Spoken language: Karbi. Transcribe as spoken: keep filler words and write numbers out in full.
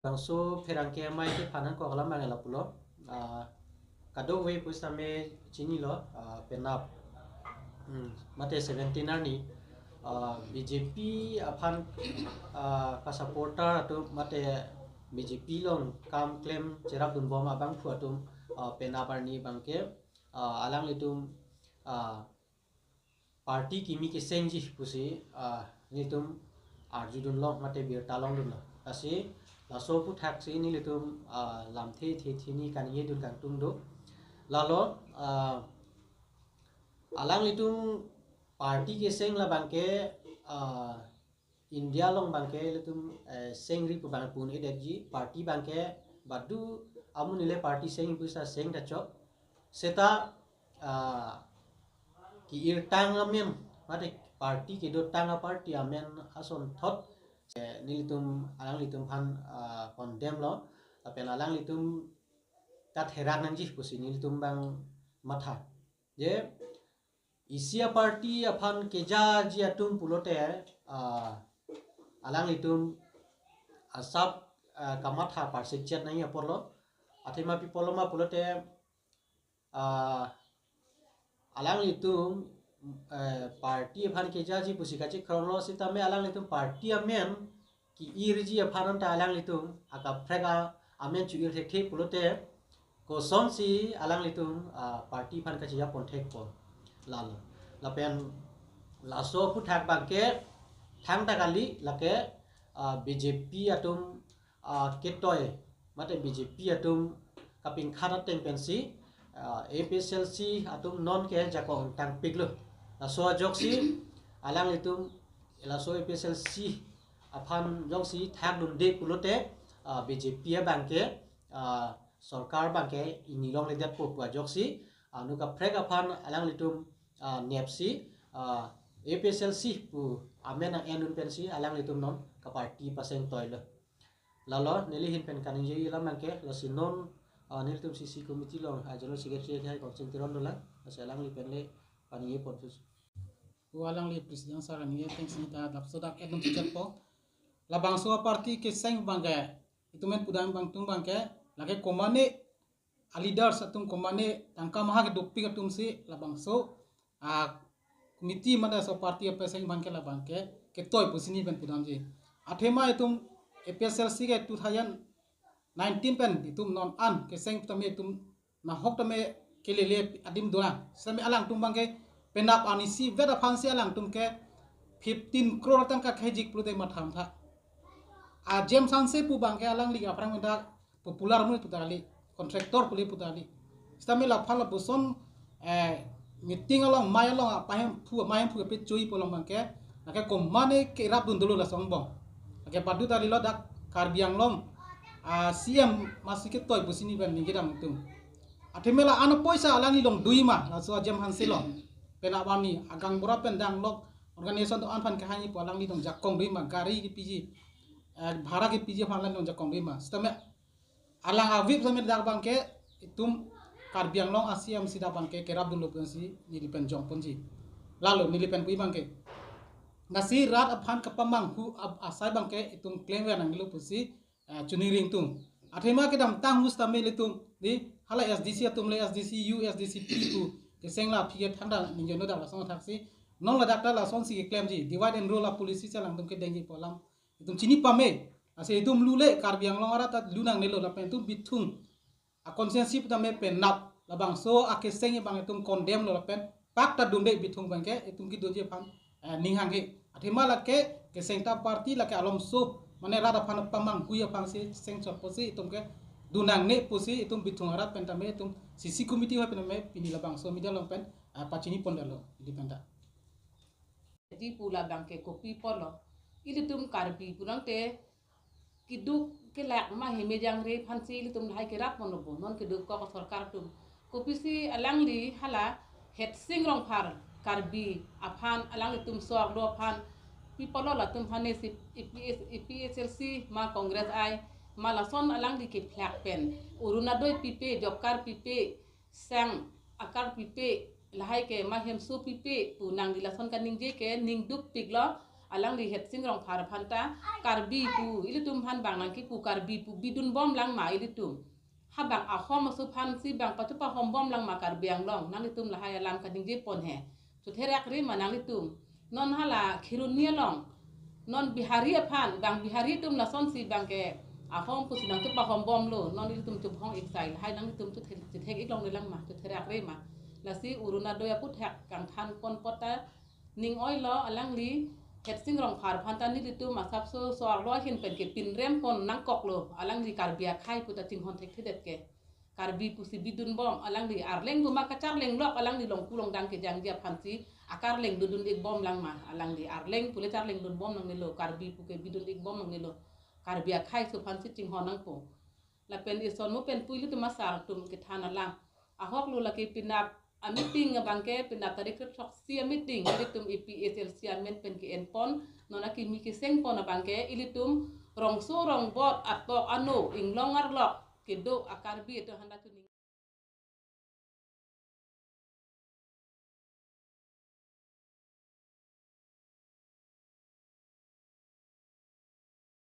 Bangso pherangke amei ke phanan kok alam bang lapulo. Ah, kadokave pusitame chinilo, ah, penap. Hmm, mate seventeen arni, ah, B J P aphan, ah, ka supporter atum mate B J P along kam klem cherapdunbom abangphu atum, ah, penap arni abangke, ah, alanglitum, ah, party kimi kesengji pusi, ah, nelitum arjudunlong mate birta longdunlo. Lasi laso aphuthaksi nelitum, ah, lamthe the the ni kaningjedun kangtung do. Lalo, ah, alanglitum party keseng labangke, ah, India along abangke ilitum, eh, sengri pu abang pun edetji, party abangke badu amonit le party seng pusi seng ta chok. Seta, ah, ke-irtang amen, mate party kedotang aparty amen asonthot, eh, nelitum, alanglitum aphan, ah, condemn lo, lapen alanglitum katherak nangji pusi nelitum abang matha. Je, isi aparty aphan kejaji atum pulote, ah, alanglitum asap, ah, kamatha parsi chet nangji apotlo. Athema pi apotlo ma pulote, ah, alanglitum, eh, party aphan kejaji pusi kachikronglo sitame alanglitum party amen ke-irji aphan anta alanglitum akaprek a amen chu-ir thekthe pulote kosonsi alanglitum, ah, party aphan kachejapon thekpo, lalo. Lapen laso aphuthak abangke thangta kali, lake, ah, B J P atum, ah, ketoi mate B J P atum kapinkhat ateng pensi, ah, A P H L C atum non ke jakong tangpiklo. Laso ajoksi alanglitum laso A P H L C aphan jongsi thakdunde pulote, ah, B J P abangke, ah, sorkar abangke ini longledetpo pu ajoksi, ah, anu kaprek aphan alanglitum, ah, nepsi, ah, A P H L C pu amen nang-endun pensi alanglitum non kaparty paseng toilo. Lalo neli ahin pen kaningje alam abangke, lasi non, ah, nelitum C C committee along, ah, general secretary ke hai Konsing Teron dolang, lasi alangli pen le paningjepon sus. O alangli president sir ani thanks ni ta dapso dak ekdom chichat po. Labangso aparty keseng abangke itum men pudam abang tung abangke lake komane a leaders atum komane tangka maha kedopik atumsi labangso a committee mate laso party apeseng abangke labangke ketoi pusi neli pen pudamji. Athema itum A P H L C ke two thousand nineteen pen itum non an keseng tame itum nahok tame kelele adim dolang. Sitame alangtum abangke penap arnisi vet aphansi alangtum ke fifteen crore tangka kehijik pulote matham tha. A James Hanse pu abangke alangli aphrang dak popular amonit pu ta kali, contractor pu le pu ta kali. Sitame laphan lapuson, eh, meeting along, mei along, apahemphu, amahemphu kepechoipo along abangke, lake komane kerapdun dolo lason angbong. Lake badu ta kalilo dak Karbi Anglong, ah, C M masi ketoi pusi neli pen ningje dam tum. Athema la-an apoisa alangli along dui ma, laso a James Hanse along. Penap arni, agang bura pen danglok, organization do-an aphan kehangji pu alangli along jakong dui ma, gari kepiji, eh, bhara kepiji aphan alangli along jakong dui ma. Sitame alang avip sitame dak abangke itum Karbi Anglong a C M si dak abangke kerapdunlo pensi neli pen jongponji. Lalo neli pen pu abangke. Lasi rat aphan kapamanghu ab-, asai abangke itum klemver nangnelo pusi, eh, choningri ingtung. Athema kedamtang hu sitame ilitum, di hala S D C atum le S D C U, S D C P pu keseng la aphi ke thangta ningje no dak lason athaksi. Non ladak ta lasonsi keklemji. Divide and rule a policy si alangtum kedengji pu alam itum chini pame. Lasi itum lule Karbi Anglong arat ta lu nangnelo lapen itum bithung a constituency pu tame penap labangso akeseng abang itum condemn lo lapen pak ta dunde bithung abangke itum kedunji aphan, eh, ning hanghe. Athema lake keseng ta party lake alomso mane rat aphan pamanghui aphansi seng chot pusi itum kedun nangne pusi itum bithung arat pen tame itum C C committee hai pen tame pini labangso media along pen, ah, pachini pondetlo, di pen ta. Di pu labangke kopi apotlo. Ilitum Karbi pulote keduk kelak ma hemejang re aphansi ilitum lahai kerapponlo bo. Non keduk kok sorkar atum. Kopisi alangli hala Hetsing Rongphar Karbi aphan alanglitum sok do aphan pi apotlo latum aphan si A P H, A P H L C ma Congress ai ma lason alangli kephlak pen Orunodoi pipe, job card pipe, sang akar pipe, lahai ke ma hemso pipe pu nangli lason kaningje ke ning dukpiklo. alangli Hetsing Rongphar aphan ta Karbi pu ilitum aphan bang nangkipu, Karbi pu bidun bom lang ma ilitum. Ha bang ahom aso aphansi bang pachu pahom bom lang ma Karbi Anglong, nanglitum lahai alam kaningje pon he. Chotherak re ma nanglitum. Non hala Kheroni along, non Bihari aphan, bang Bihari atum lasonsi bang ke ahom pusi nangchepahom bomlo, non ilitum chubhong ik sai, lahai nanglitum chothe-, chethek ik longle lang ma, chotherak re ma. Lasi Orunodoi aputhak kangthan pon apot ta ning oilo, alangli Hetsing Rongphar aphan ta nelitum asapso so-arlo ahin pen ke pinrem pon nangkoklo, alangli Karbi akhei pu ta chinghon thekthedet ke. Karbi pusi bidun bom, alangli Arleng pu ma kacharleng lok, alangli longku longdang kejangji aphansi akarleng dundun ik bom lang ma, alangli Arleng pule charleng dun bom nangnelo, Karbi pu ke bidun ik bom nangnelo, Karbi akhei aso aphansi chinghon nangpo. Lapen ison mo pen pu ilitum asar atum kethan alam. Ahoklo lake penap a-meeting abang ke penap tarik kre throksi a-meeting ilitum A P H L C amen pen ke-en pon, non akimi keseng pon abang ke ilitum rongso rongbot atok ano inglong arlok kedo a-Karbi atum aphan ta chuning